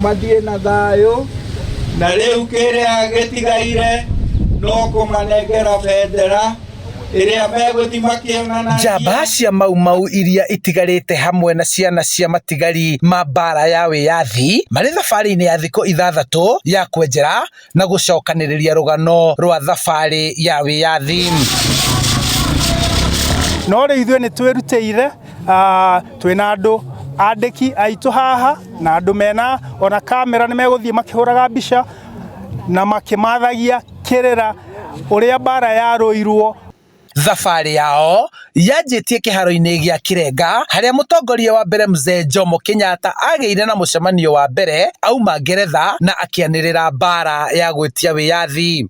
Mathiĩ na thayũ, na rĩu kĩrĩa gĩtigaire no kũmanengera bendera ĩrĩa megũthiĩ makĩonanagia. Njamba cia Mau Mau iria itigarĩte hamwe na ciana cia matigari ma mbara ya wĩyathi marĩ thabarĩ-inĩ ya thikũ 6 ya kwenjera na gũcokanĩrĩria rũgano rwa thabarĩ ya wĩyathi. No rĩu ithuĩ nĩ twĩrutĩire, twĩna andũ andĩki aitũ haha na andũ mena ona kamera, nĩ megũthiĩ makĩhũraga mbica na makĩmathagia kĩrĩra ũrĩa mbara yarũirwo. Thabarĩ yao yanjĩtie kĩharo-inĩ gĩa Kĩrenga harĩa mũtongoria wa mbere Mzee Jomo Kenyatta agĩire na mũcemanio wa mbere auma Ngeretha na akĩanĩrĩra mbara ya gwĩtia wĩyathi.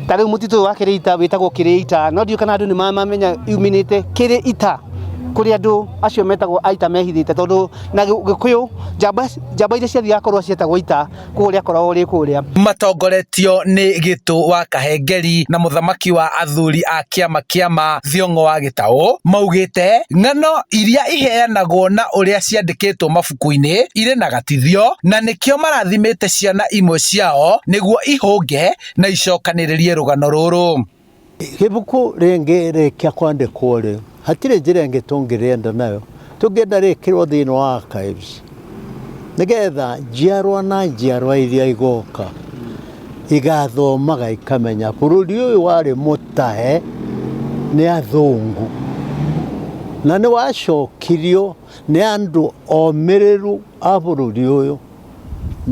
Ta rĩu mũtitũ ũyũ wa Kĩrĩita wĩtagwo Kĩrĩita, no ndiũĩ kana andũ nĩ mamenya yuminĩte kĩrĩ ita, kũrĩa andũ acio metagwo aita mehithĩte, tondũ na Gĩkũyũ njamba iria ciathiaga kũrũa cietagwo ita, koguo rĩakoragwo rĩ kũrĩa. Matongoretio nĩ Gĩtũ wa Kahengeri na mũthamaki wa athuri a kĩama kĩama Thiong'o wa Gĩtaũ, maugĩte ng'ano iria iheanagwo na ũrĩa ciandĩkĩtwo mabuku-inĩ irĩ na gatithio, na nĩkĩo marathimĩte ciana imwe ciao nĩguo ihũnge na icokanĩrĩrie rũgano rũrũ. Ibuku rĩngĩ rĩkia kwandĩkwo rĩ, hatirĩ njĩra ĩngĩ tũngĩrĩenda nayo, tũngĩenda rĩkĩrwo thĩinĩ wa archives nĩgetha njiarwa na njiarwa iria igoka igathomaga ikamenya bũrũri ũyũ warĩ mũtahe nĩ athũngũ na nĩ wacokirio nĩ andũ omĩrĩru a bũrũri ũyũ,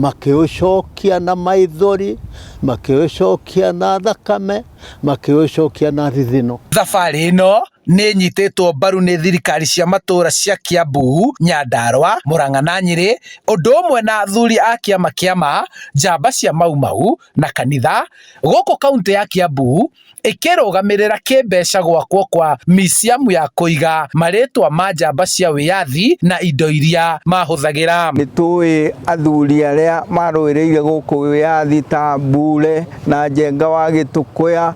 makĩũcokia na maithori, makĩũcokia na thakame, makĩũcokia na thithino. Thabarĩ ĩno nĩ ĩnyitĩtwo mbaru nĩ thirikari cia matũũra cia Kiambu, Nyandarua, Murang'a na Nyĩrĩ, ũndũ ũmwe na athuri a kĩama kĩama, njamba cia Mau Mau na kanitha gũkũ kaunti ya Kiambu ĩkĩrũgamĩrĩra kĩmbeca gwakwo kwa miciamu ya kũiga marĩtwa ma njamba cia wĩyathi na indo iria mahũthagĩra. Nĩ tũĩ athuri arĩa marũĩrĩire gũkũ wĩyathi ta Mbure na Njenga wa Gĩtũkũya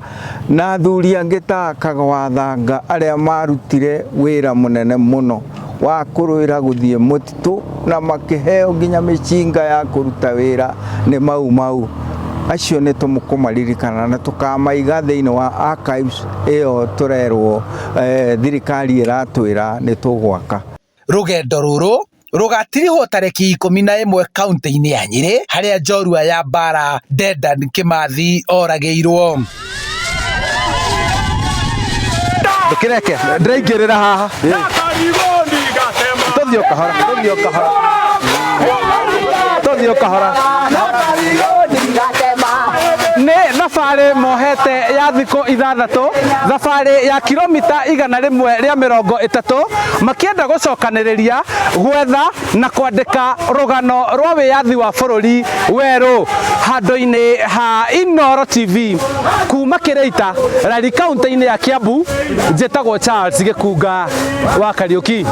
na athuri angĩ ta Kagwathanga arĩa marutire wĩra mũnene mũno wa kũrũĩra gũthiĩ mũtitũ na makĩheo nginya mĩcinga ya kũruta wĩra nĩ Mau Mau. Acio nĩ tũkũmaririkana na tũkamaiga thĩinĩ wa archives ĩyo tũrerwo, thirikari ĩratwĩra nĩ tũgwaka. Rũgendo rũrũ rũgatirihwo tarĩki 11 kaunti-inĩ ya Nyĩrĩ harĩa njorua ya mbara Dedan Kimathi oragĩirwo. Ndũkĩreke ndĩraingĩrĩra haha, tũthiĩ o kahora, tũthiĩ o kahora, tũthiĩ o kahora. Nĩ thabarĩ mohete ya thikũ 6, thabarĩ ya kilomita 130, makĩenda gũcokanĩrĩria, gwetha na kwandĩka rũgano rwa wĩyathi wa bũrũri werũ. Handũ-inĩ ha Inooro TV kuma Kĩrĩita Rari kaunti-inĩ ya Kiambu, njĩtagwo Charles Gĩkunga wa Kariũki.